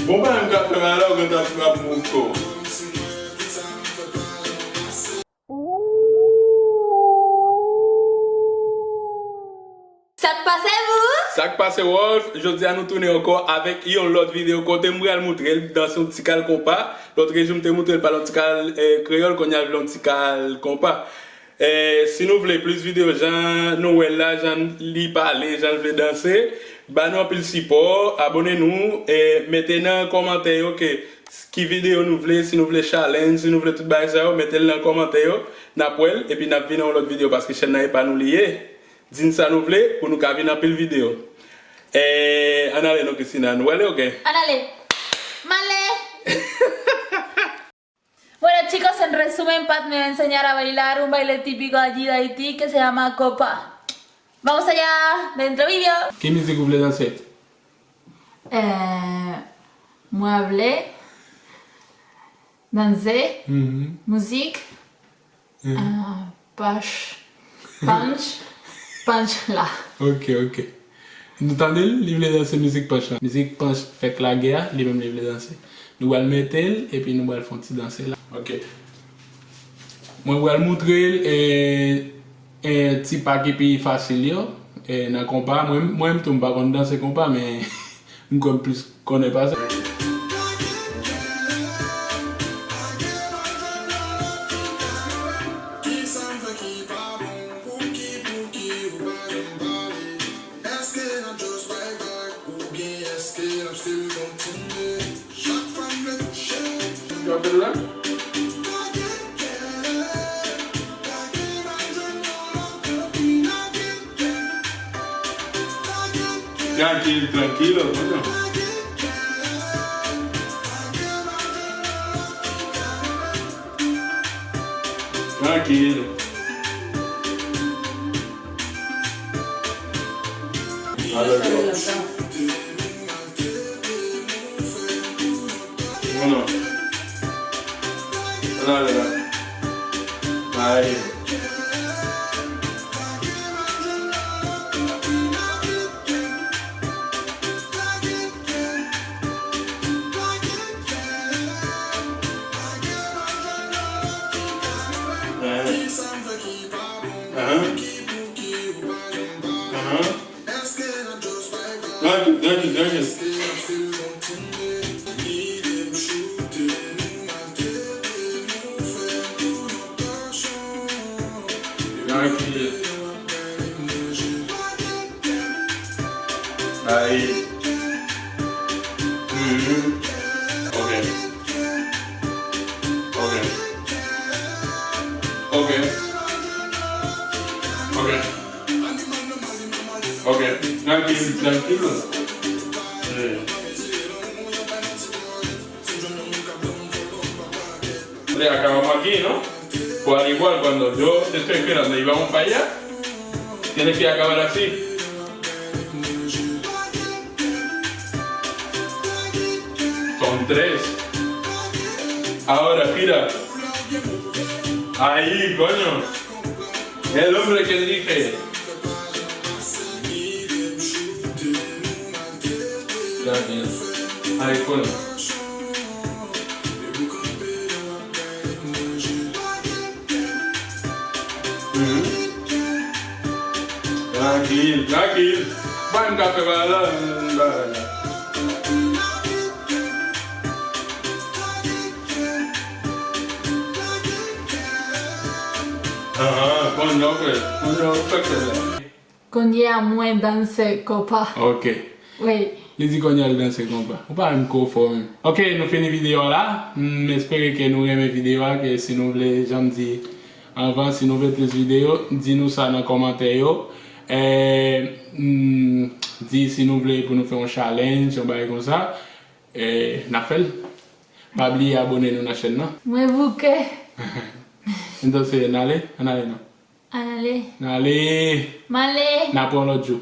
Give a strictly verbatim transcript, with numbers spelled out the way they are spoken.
Bon, pa menm ka fè bagay la, ou gentan ap move kò w. Sa k pase, Wolf? Sa k pase, Wolf? Jodi a nou tounen ankò avèk yon lòt videyo kote m pral moutre l danse yon ti kal konpa. Lòt jou m te moutre l pale yon ti kal, eh, kreyòl, kounye a l vle yon ti kal konpa. Eh, si nou vle plis videyo jan nou wè l la, jan li pale, jan l vle danse, ba nou anpil sipò, abone nou, eh, mete nan kòmantè yo ke ki videyo nou vle, si nou vle challenge, si nou vle tout bagay sa yo, mete l nan kòmantè yo, n ap wè l, epi n ap vin nan yon lòt videyo, paske chèn nan e pa nou li ye. Di n sa nou vle, pou nou ka vin anpil videyo. Eh, ann ale non, Christina, nou ale, oke? Ann ale. M ale. Bueno, chicos, en resumen, Pat me va a enseñar a bailar un baile típico allí de Haití que se llama copa. Vamos allá, dentro vídeo. Ki mizik ou vle danse? Eh, mwen vle danse, mhm, mizik, mhm, ah, Panch, panch, panch la. Ok, ok. Nou tande l, li vle danse mizik panch la. Mizik panch fèk lagè a, li menm li vle danse. Nou pral mete l, epi nou pral fè yon ti danse la. Ok. Mwen pral moutre l, e, e, ti pa ki pi fasil yo, e, nan konpa. Mwen, mwen menm tou, m pa konn danse konpa, men m kwè m plis konnen pa sa. Yo fè l la? Trankil, trankil, mano. Trankil. Alò, yo. Mano. Ann ale la. Ay. Ahan. Ahan. Ahan. Trankil, trankil, trankil. Trankil. Ayi. Mhm. Ok. Ok. Ok. Ok. Ok. Trankil, trankil. Eh. Tienes que acabar aquí, ¿no? Por al igual, cuando yo te estoy esperando y vamos para allá, tienes que acabar así. Son tres. Ahora, gira. Ahí, coño. El hombre que dirige. Ahí, coño. Mhm. Trankil, trankil. Bay m kafe ba la, ba la. Ahan, kounye a w fè, kounye a w fè fè la. Kounye a mwen danse konpa. Ok. Wi. Li di kounye a l danse konpa. Ou pa menm ko fò menm. Ok, nou fini videyo a la. M espere ke nou renmen videyo a, ke si nou vle, jan m di anvan, si nou vle plis videyo, di nou sa nan kòmantè yo. Eh, mm, di si nou vle pou nou fè yon challenge, yon bagay konsa. Eh, n ap fè l. Pa bliye abone nou nan chèn nan. Mwen bouke. Entonces, n ale? Ann ale non. Ann ale. N ale. M ale. N ap wè yon lòt jou.